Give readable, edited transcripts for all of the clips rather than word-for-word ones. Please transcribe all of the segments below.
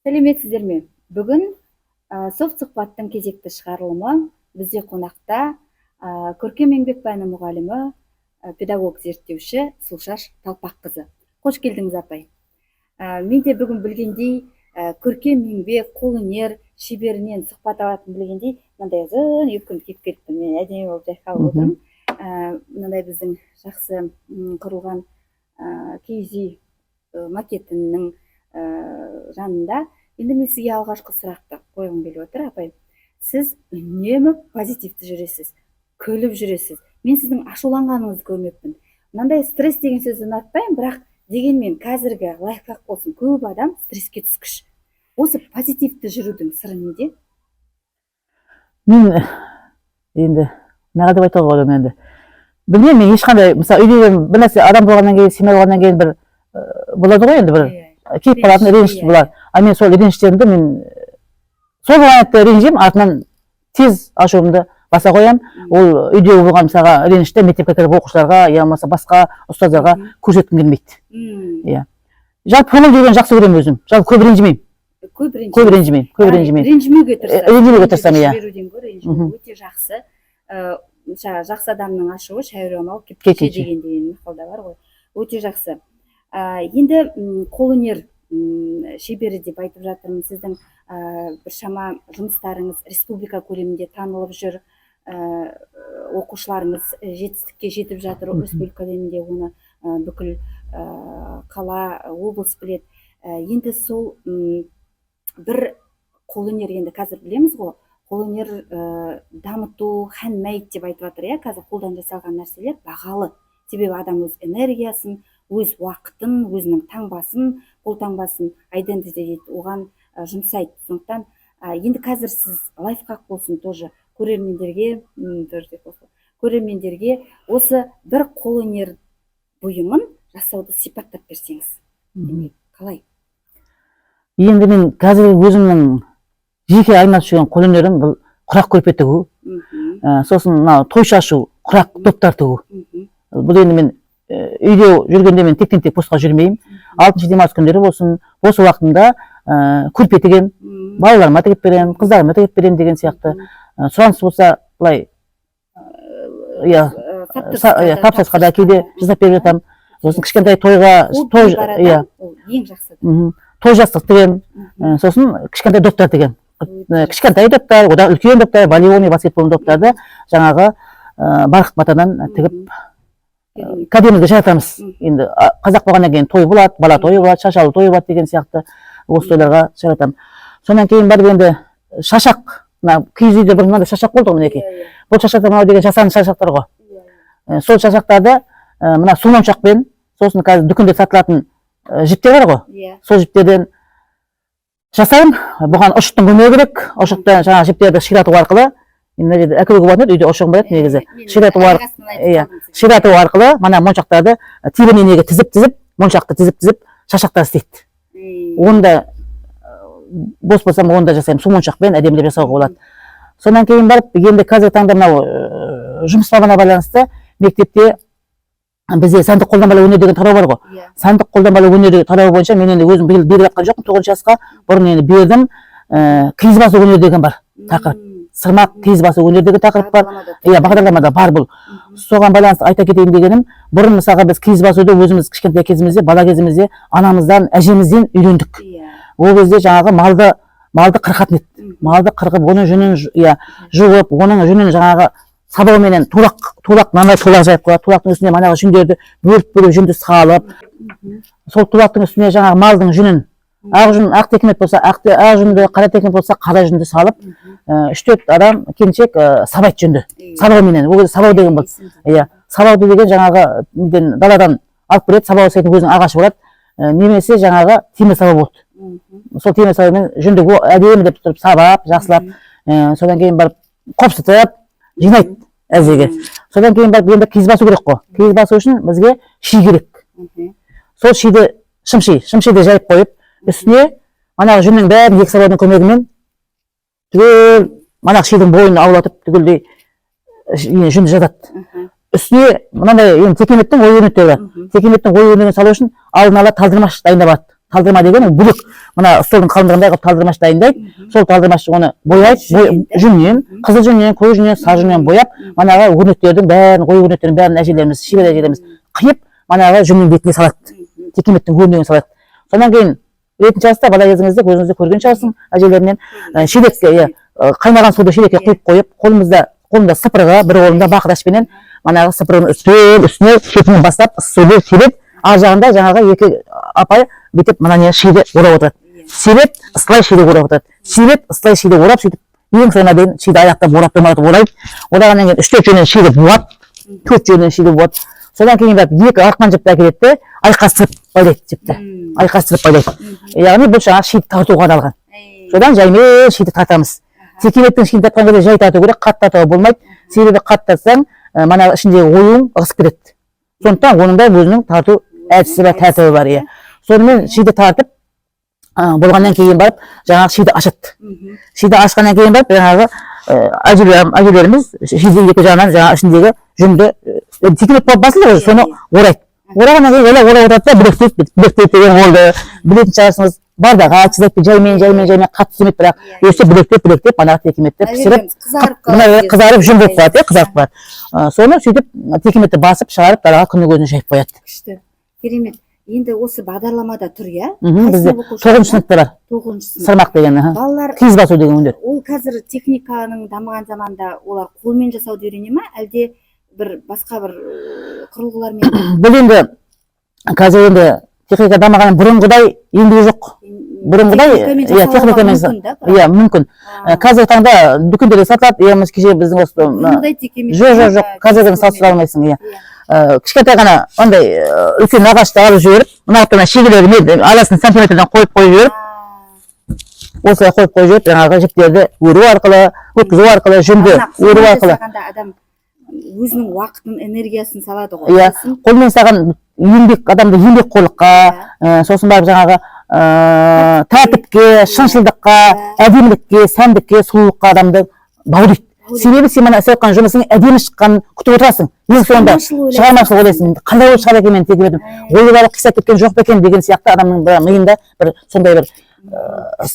Сәлеметсіздер ме? Бүгін софт сұхбаттың кезекті шығарылымы. Бізде қонақта көркем еңбек пәні мұғалімі, педагог зерттеуші Сұлушаш Талпаққызы. Қош келдіңіз, апай. Мен де бүгін білгендей, көркем еңбек, қолөнер шеберінен сұхбат алатынын білгендей, мынандай ұзын юбканы киіп келіппін. Мен әдемі болып жайқалып отырмын. Мынандай біздің жақсы құрылған киіз үй макетінің жанында. Енді мен сізге алғашқы сұрақты қойғым келіп отыр, апай. Сіз үнемі позитивті жүресіз, күліп жүресіз. Мен сіздің ашуланғаныңызды көрмеппін. Мынандай стресс деген сөзді ұнатпаймын, бірақ дегенмен қазіргі лайфхак болсын, көп адам стресске түскіш. Осы позитивті жүрудің сыры неде? Мен енді неға деп айтуға болады енді, білмеймін. Мен ешқандай, мысалы, үйде бір нәрсе, адам болғаннан кейін, семья болғаннан кейін бір болады ғой енді, бір келіп қалатын реніш, реніш болады. А мен сол реніштерімді, мен сол уақытта ренжимін, артынан тез ашуымды баса қоямын. Ол үйде болған, мысалға, ренішті мектепке кіріп оқушыларға я болмаса басқа ұстаздарға көрсеткім келмейді. Жалпы көңіл жүргенді жақсы көремін өзім. Жалпы көп ренжімеймін. Көп ренжімейсіз. Көп ренжімеймін, көп Яғни ренжімеймін. Ренжімеуге тырысасыз. Ренжімеуге тырысамын, иә. Жіберуден гөрі ренжімеу өте жақсы. Жаңағы жақсы адамның ашуы шай орамал кепкенше Кепкенше. деген мақалда бар ғой. Өте жақсы. Енді қолөнер шебері деп айтып жатырмын. Сіздің біршама жұмыстарыңыз республика көлемінде танылып жүр. Оқушыларыңыз жетістікке жетіп жатыр республика көлемінде, оны бүкіл қала, облыс біледі. Енді сол бір қолөнер, енді қазір білеміз ғой, қолөнер дамыту handmade деп айтып жатыр, иә. Қазір қолдан жасалған нәрселер бағалы, себебі адам өз энергиясын, өз уақытын, өзінің таңбасын, қол таңбасын, identity дейді, оған жұмсайды. Сондықтан енді қазір сіз лайфхак болсын тоже көрермендерге, тоже деп қосылды, көрермендерге осы бір қолөнер бұйымын жасауды сипаттап берсеңіз, демек, қалай? Енді мен қазір өзімнің жеке айналысып жүрген қолөнерім бұл құрақ көрпе тігу, сосын мынау той шашу, құрақ топтар тігу. Бұл енді мен үйде жүргенде мен тектен тек босқа жүрмеймін. Алтыншы демалыс күндері болсын, бос уақытымда көрпе тігемін, балаларыма тігіп беремін, қыздарыма тігіп беремін деген сияқты. Сұраныс болса былай, иә, иә, тапсырысқа да кейде жасап беріп жатамын. Сосын кішкентай тойға Ол той бар иә. адам, ол ең жақсы. Той жастық тігемін. Сосын кішкентай доптар тігемін. Кішкентай доптар, одан үлкен доптар, волейбол мен баскетбол доптарды жаңағы барқыт матадан тігіп, кәдемізге жаратамыз. Енді қазақ болғаннан кейін той болады, бала тойы болады, шашалу тойы болады деген сияқты, осы тойларға жаратамын. Содан кейін барып енді шашақ, мына киіз үйде бұрын мынандай шашақ болды ғой, мінекей. Иә, иә, Бұл шашақтар мынау деген жасанды шашақтар ғой. иә, иә. Сол шашақтарды мына су моншақпен, сосын қазір дүкенде сатылатын жіптер бар ғой, сол жіптерден жасаймын. Бұған ұршықтың көмегі керек. Ұршықтан жаңағы жіптерді ширату арқылы, енді мына жерде әкелуге болатын еді, үйде ұршығым бар еді негізі. Мен Ширату аяқ арқылы, астынан айтып иә, қалдым сізге. Ширату арқылы мына моншақтарды тебен инеге тізіп тізіп, моншақты тізіп тізіп шашақтар істейді. Оны да бос болсам, оны да жасаймын. Су моншақпен әдемілеп жасауға болады. Содан кейін барып енді қазіргі таңда мынау жұмыс бабына байланысты мектепте бізде сәндік қолданбалы өнер деген тарау бар ғой. Сәндік қолданбалы өнер тарауы бойынша мен енді өзім биыл беріп жатқан жоқпын тоғызыншы жасқа, бұрын енді бердім. Киіз басу өнері деген бар тақырып, сырмақ киіз басу өнері деген тақырып бар. Бағдарламада тұр. Иә, бағдарламада бар бұл. Соған байланысты айта кетейін дегенім, бұрын, мысалға, біз киіз басуды өзіміз кішкентай кезімізде, бала кезімізде анамыздан, әжемізден үйрендік. Ол кезде жаңағы малды қырқатын еді. Малды қырқып, оның жүнін иә, жуып, оның жүнін жаңағы сабауменен тулақ, тулақ, мынандай тулақ жайып қояды. Тулақтың үстіне манағы жүндерді бөліп бөліп жүнді салып, сол тулақтың үстіне жаңағы малдың жүнін, ақ жүн, ақ текемет болса ақ жүнді, қара текемет болса қара жүнді салып, үш төрт адам, келіншек сабайды жүнді сабауменен. Ол кезде сабау деген болды. Есімде. Иә, сабауды деген жаңағы неден, даладан алып келеді. Сабау жасайтын өзінің ағашы болады, немесе жаңағы темір сабау болды. Сол темір сабаумен жүнді әдемілеп тұрып сабап, жақсылап, содан кейін барып қопсытып жинайды әзеге. Содан кейін барып енді киіз басу керек қой. Киіз басу үшін бізге ши керек. Сол шиді, шымши, шымшиді жайып қойып, үстіне манағы жүннің бәрін екі сабаудың көмегімен түгел манағы шидің бойын аулатып, түгелдей жүнді жатады. Үстіне мынандай енді текеметтің ою өрнектері бар. Текеметтің ою өрнегін салу үшін алдын ала талдырмаш дайындап алады. Талдырма деген ол бөлек, мына столдың қалыңдығындай қылып талдырмаш дайындайды. Сол талдырмаш, оны бояйды. Жүннен, да? Жүннен. Қызыл жүннен, көк жүннен, сары жүннен бояп, манағы өрнектердің бәрін, ою өрнектердің бәрін әжелеріміз, шебер әжелеріміз қиып, манағы жүннің бетіне салады. Текеметтің өрнегін салады. Содан кейін, білетін шығарсыздар, бала кезіңізде өзіңіз де көрген шығарсың әжелерінен, шелекке, иә, қайнаған суды шелекке құйып қойып, қолымда сыпырғы, бір қолымда бақырашпенен манағы сыпырғының үстіне шетінен бастап суды себеп, ар жағында жаңағы екі апай бүйтіп мына не шиді орап отырады. Себеп, ысылай шиді орап отырады, себеп, ысылай шиді орап, сөйтіп ең соңына дейін шиді аяқтап, орап, домалатып орайды. Орағаннан кейін үш төрт жерінен шиді буады, төрт жерінен шиді буады. Содан кейін барып екі арқан жіпті әкеледі де, айқастырып байлайды жіпті. Айқастырып байлайды, яғни бұл жаңағы шиді тартуға арналған. Содан жаймен шиді тартамыз. Текеметтің шиін тартқан кезде жай тарту керек, қатты тартуға болмайды. Себебі қатты тартсаң, манағы ішіндегі оюың ығысып кетеді. Сондықтан оның да өзінің тарту әдісі бар, тәртібі бар, иә. Сонымен шиді тартып болғаннан кейін барып жаңағы шиді ашады. Шиді ашқаннан кейін барып жаңағы әжелеріміз шиді екі жағынан жаңағы ішіндегі жүнді, текемет болып басылды ғой, соны орайды. Орағаннан кейін олар орап отырады да, білектейді. Білектейді деген қолды білетін шығарсыңыз, бардаға сызады, жаймен, жаймен, жаймен, қатты істемейді, бірақ өстіп білектеп, білектеп манағы текеметті пісіріп, қызарып мына қалады. Қызарып, жүн болып қалады, иә, қызарып қалады. Соны сөйтіп текеметті басып шығарып, далаға күннің көзіне жайып қояды. Күшті, керемет. Енді осы бағдарламада тұр, иә? Мхм, Қай бізде сынып оқушыларына? 9-сыныпта бар. 9-сынып. Сырмақ деген, аха. Балалар Киіз басу деген өнер. Ол қазір техниканың дамыған заманда олар қолмен жасауды үйрене ма, әлде бір басқа бір құрылғылармен? Бұл енді қазір енді техника дамыған, бұрынғыдай еңбек жоқ, бұрынғыдай. Техникамен Иә, жасауға техникамен. мүмкін да, бірақ? Иә, мүмкін. Қазіргі таңда дүкендерде сатылады, иә. Кеше біздің осы Бұрынғыдай текемет Жоқ, жоқ, жоқ, қазірден салыстыра алмайсың, иә. Кішкентай ғана андай үлкен ағашты алып жіберіп, мына жақтан шегелерін арасын сантиметрден қойып қойып жіберіп, осылай қойып қойып жіберіп, жаңағы жіптерді өру арқылы, өткізу арқылы, жүнді өру арқылы. Жасағанда адам өзінің уақытын, энергиясын салады ғой. Иә. Сосын Қолмен жасаған еңбек адамды еңбекқорлыққа, сосын барып жаңағы тәртіпке, шыншылдыққа, әдемілікке, сәндікке, сұлулыққа адамды баулиды. Баулиды. Себебі сен мына істеп жатқан жұмысың әдемі шыққанын күтіп отырасың. Ең соңында Шығармашыл ойлайсың. Шығармашылық ойлайсың: қандай болып шығады екен менің текеметім, оюлары қисап кеткен жоқ па екен деген сияқты. Адамның бір миында бір сондай бір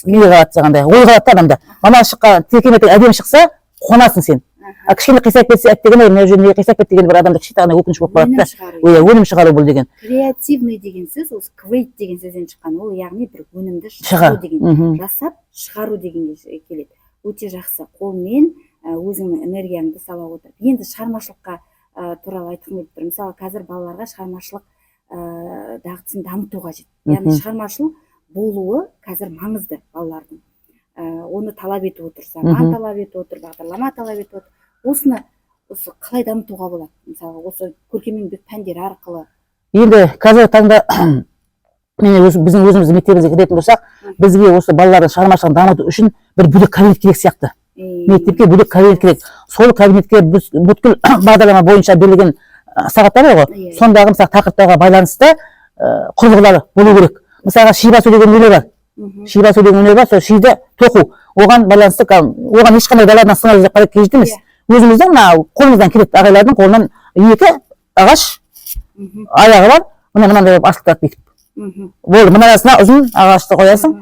не қалады, жаңағындай ой қалады да адамда. Мына шыққан текеметің әдемі шықса, қуанасың сен. А кішкене қисайып кетсе, әттеген ай, мына жерде неге қисайып кетті деген бір адамда кішкентай ғана өкініш болып қалады Өнім да. шығару. Иә, өнім шығару бұл деген. Креативный деген сөз осы create деген сөзден шыққан. Ол яғни бір өнімді Шығар шығару деген, жасап шығару дегенге келеді. Өте жақсы, қолмен өзіңнің энергияңды сала отырып. Енді шығармашылыққа туралы айтқым келіп тұр. Мысалы, қазір балаларға шығармашылық дағдысын дамыту қажет, яғни шығармашыл болуы қазір маңызды балалардың. Оны талап етіп отыр заман, талап етіп отыр бағдарлама, талап етіп отыр. Осыны осы қалай дамытуға болады, мысалы, осы көркем еңбек пәндері арқылы? Енді қазіргі таңда мен біздің өзіміздің мектебімізге кіретін болсақ, бізге осы балалардың шығармашылығын дамыту үшін бір бөлек кабинет керек сияқты. Мектепке бөлек кабинет керек. Сол кабинетке біз бүткіл бағдарлама бойынша берілген сағаттар бар ғой, сондағы, мысалы, тақырыптарға байланысты құрылғылар болу керек. Мысалға, ши басу деген өнер бар. Ши басу деген өнер бар. Сол шиді тоқу, оған байланысты оған ешқандай даладан сыңар іздеп қарап қажет емес. Өзіміздің мына қолымыздан келеді. Ағайлардың қолынан екі ағаш, аяғы бар, міне, мынандай болып асылып тұрады бүйтіп. Болды, мына арасына ұзын ағашты қоясың,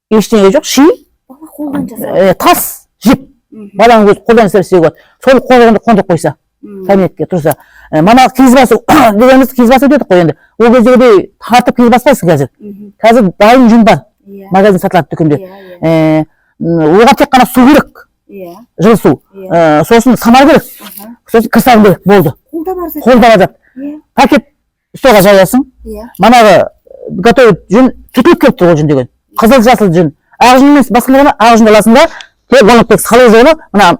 ештеңе жоқ, ши. Бала қолдан жасап. Тас жіп. Баланың өзі қолдан жасап істеуге болады. Сол қолды қондырып қойса, кабинетке тұрса. Мана киіз басу дегеніміз, киіз басу дедік қой. Енді ол кездегідей тартып киіз баспайсың қазір. Қазір дайын жүн бар, магазин сатылады, дүкенде. иә иә Оған тек қана су керек, жылы су. Сосын самал керек, сосын кір сабын керек, болды. Қолда бар зат. Қолда бар зат. Пакет столға жаясың, манағы готовый жүн түтіліп келіп тұр. Ол жүн деген қызыл, жасыл жүн, ақ жүн емес, басқа ғана ақ жүнді аласың да, тек оны тек салу жолы мына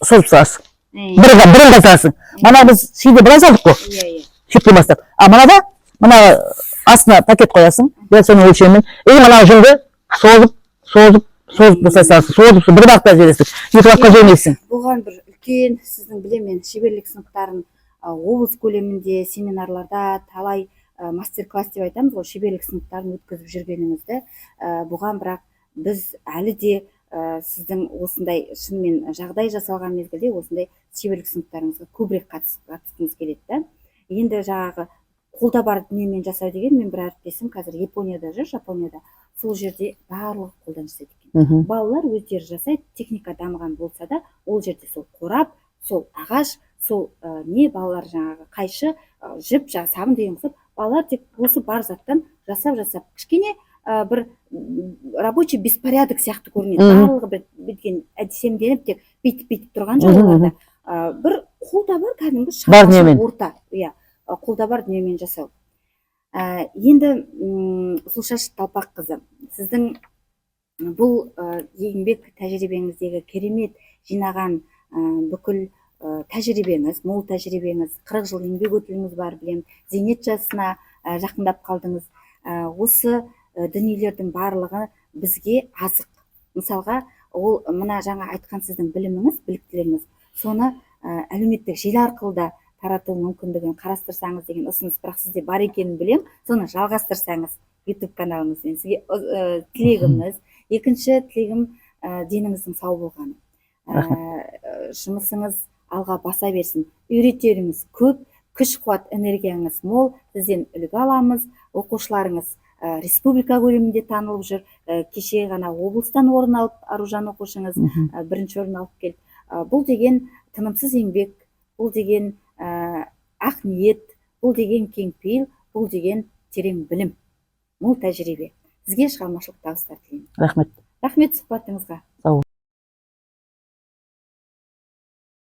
созып саласың, бірыңғай саласың. Мана біз шиді былай салдық қой, иә иә шеттен бастап. А мынада мына астына пакет қоясың, дәл соның өлшемімен, и мына жүнді созып, созып, созып осылай саласың. Созып, бір бағытта жібересің, екі бағытқа жібермейсің. Бұған бір үлкен сіздің, білемін мен, шеберлік сыныптарын облыс көлемінде семинарларда талай мастер класс деп айтамыз ғой, шеберлік сыныптарын өткізіп жүргеніңізді. Бұған бірақ біз әлі де сіздің осындай шынымен жағдай жасалған мезгілде осындай шеберлік сыныптарыңызға көбірек қатысқымыз келеді да. Енді жаңағы Қолда бар дүниемен жасау деген, мен бір әріптесім қазір Японияда жүр, Жапонияда, сол жерде барлығы қолдан жасайды екен. Балалар өздері жасайды, техника дамыған болса да, ол жерде сол қорап, сол ағаш, сол не, балалар жаңағы қайшы, жіп, жаңағы сабын деген ұқсап, балалар тек осы бар заттан жасап жасап, кішкене бір рабочий беспорядок сияқты көрінеді. Барлығы бір бүйткен әдеміленіп, тек бүйтіп бүйтіп тұрған жоқ. Оларда бір қолда бар кәдімгі Бар шаруашылық дүниемен. орта, иә, қолда бар дүниемен жасау. Енді Сұлушаш Талпаққызы, сіздің бұл еңбек тәжірибеңіздегі керемет жинаған бүкіл тәжірибеңіз, мол тәжірибеңіз, 40 жыл еңбек өтіліңіз бар, білемін, зейнет жасына жақындап қалдыңыз. Осы дүниелердің барлығы бізге азық. Мысалға, ол мына жаңа айтқан сіздің біліміңіз, біліктілігіңіз, соны әлеуметтік желі арқылы да тарату мүмкіндігін қарастырсаңыз деген ұсыныс, бірақ сізде бар екенін білем, соны жалғастырсаңыз YouTube каналыңызбен, сізге тілегіміз. Екінші тілегім, деніңіздің сау болғаны. Жұмысыңыз алға баса берсін, үйретеріңіз көп, күш қуат энергияңыз мол, сізден үлгі аламыз. Оқушыларыңыз республика көлемінде танылып жүр. Кеше ғана облыстан орын алып, Аружан оқушыңыз бірінші орын алып келді. Бұл деген тынымсыз еңбек, бұл деген ақ ниет, бұл деген кеңпейіл, бұл деген терең білім, мол тәжірибе. Сізге шығармашылық табыстар тілеймін. Рахмет. Рахмет сұхбатыңызға.